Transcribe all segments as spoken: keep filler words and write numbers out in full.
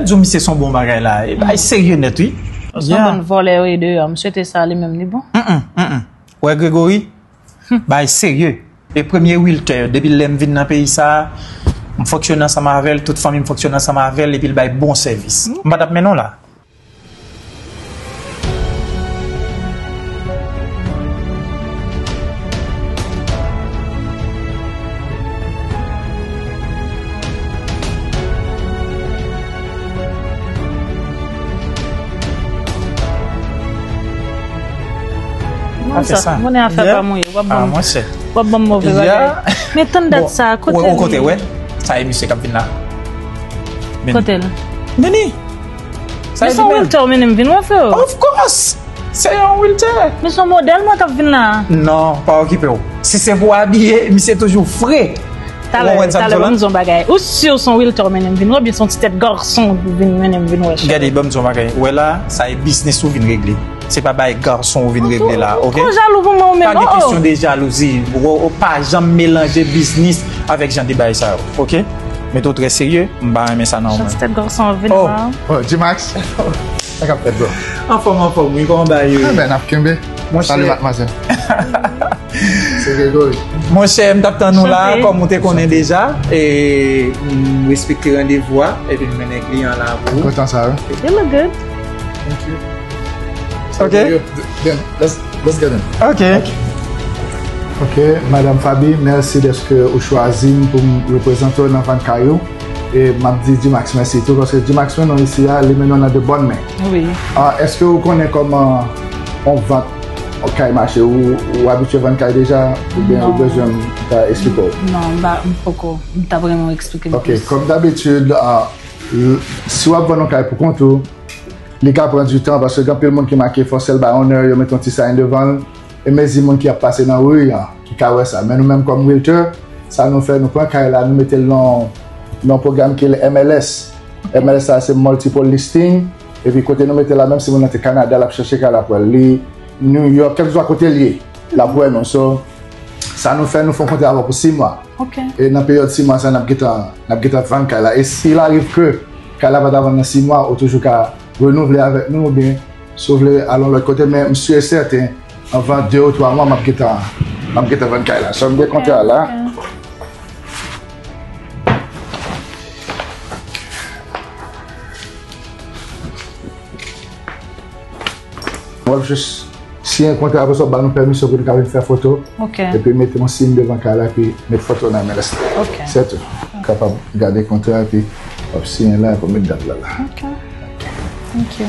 Di w misye se yon bon bagay la. E bagay serye nèt, wi. Se yon bann vòlè yo ye deyò. M swete sa li menm li bon. Mm, mm, mm, mm. Wè Gregory, bagay serye. E premye realtor yo, depi lè m vin nan peyi sa a, m fonksyone ansanm avè l, tout fanmi m fonksyone ansanm avè l, epi l bay bon sèvis. M pa t ap mennen w la. Non, sa, monè afè pa mouye. W ap ban m, w ap ban m move bagay. Men tann dat sa, kote l ye? Kote, wè? Sa e misye k ap vin la. Kote l? Vini. Sa e li menm. Men se yon realtor w mennen m vin wè, freo. Of course! Se yon realtor. Men se yon modèl mwen k ap vin la. Non, pa okipe w. Si se pou abiye, misye toujou fre. Talè, talè, ban m di w yon bagay. Ou si se yon realtor w mennen m vin wè, oubyen se yon ti tèt gason w vin mennen m vin wè, cheri? Gade, ban m di w yon bagay. Ou wè la, sa e biznis ou vin regle. Se pa bay gason ou vin regle la, ok? Ou twò jalou pou mwen ou menm. Pa gen kesyon de jalouzi. Ou, ou pa janm melanje biznis avèk jan de bagay sa yo, ok? Mete w trè serye, m pa renmen sa nan ou menm. Jan ti tèt gason ap vin la. Oh, G-Max. Sa k ap fèt, bro? Anfòm, anfòm, wi, kòman bagay yo ye? Anben, n ap kenbe. Salut, mademoiselle. Se Gregory. Monchè, m t ap tann ou la, kòm ou te konnen deja, e m respekte randevou a, epi m mennen kliyan la pou ou. Kontan sa, wi. You look good. Thank you. Ok. Then, let's, let's get in. Ok. Ok, Madam Faby, mèsi dèske ou chwazi m pou m reprezante w nan vann kay ou. E m ap di G-Max mèsi tou, paske G-Max mennen w isi a, li mennen w nan de bòn men. Wi. Ah, èske ou konnen kòman yon vant yon kay mache? Ou, ou abitye vann kay deja? Oubyen ou bezwen m ta eksplike w? Non, m pa, m poko. M t ap renmen w eksplike m plis. Ok, kòm dabitid, ah, l-, si w ap vann yon kay pou kont ou, li ka pran ditan, paske gen anpil moun ki make for sale by owner, yo mete yon ti sign devan l, e mezi moun ki ap pase nan ri an ki ka wè sa. Men nou menm kòm realtor, sa nou fè, nou pran kay la, nou mete l nan, nan yon pwogram ki rele M L S. M L S sa se multiple listing, epi kote nou mete l la, menm si moun nan te Kanada, l ap chèche kay la pou l, li New York, kèlkeswa kote l ye, l ap wè nou. So, sa nou fè, nou fè yon kontra avè w pou sis mwa. Ok. E nan peryòd sis mwa sa, n ap gentan, n ap gentan vann kay la. E si il arrive que kay la pa ta vann nan sis mwa, ou toujou ka renouvle avèk nou, oubyen si w vle al yon lòt kote, men m si e sèten, anvan de ou twa mwa, m ap gentan, m ap gentan vann kay la. So, m gen kontra la. Ok. W ap jis siyen kontra, apre sa w ba nou pèmisyon pou nou ka vin fè foto. Ok. Epi mete yon siy devan kay la, epi met foto nan M L S la. Ok. Se tou. Kapab gade kontra, epi w ap siyen la, epi w met dat la la. Ok. Thank you.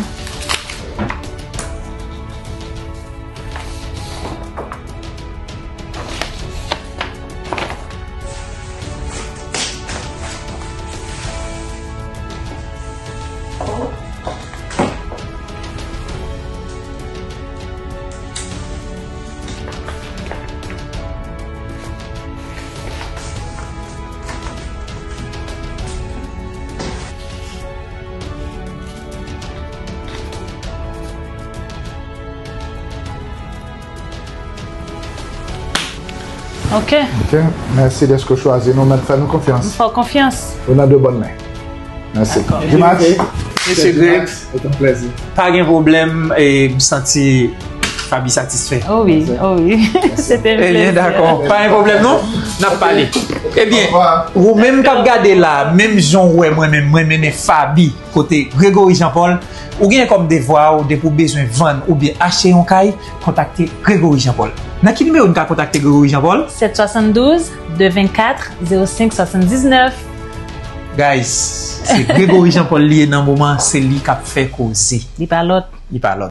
Ok. Ok. Mèsi dèske w chwazi nou, men fè nou konfyans. M fè w konfyans. Ou nan de bòn men. Mèsi. Dakò. Dimax. Mesye Greg, se yon plèzi. Pa gen pwoblèm, e m santi Faby satisfè. Oh wi, oh wi. Se te yon plèzi. Ebyen, dakò. Pa gen pwoblèm, non? N ap pale. Ebyen, ou menm k ap gade la, menm jan w wè mwen menm, mwen mennen Faby kote Gregory Jean Paul, ou genyen kòm devwa ou, depi w bezwen vann oubyen achte yon kay, kontakte Gregory Jean Paul. Nan ki nimewo n ka kontakte Gregory Jean Paul? Sèt swasanndouz, de vennkat, zewo senk, swasanndiznèf. Guys, se Gregory Jean Paul li ye nan moman, se li k ap fè koze. Li pa lòt. Li pa lòt.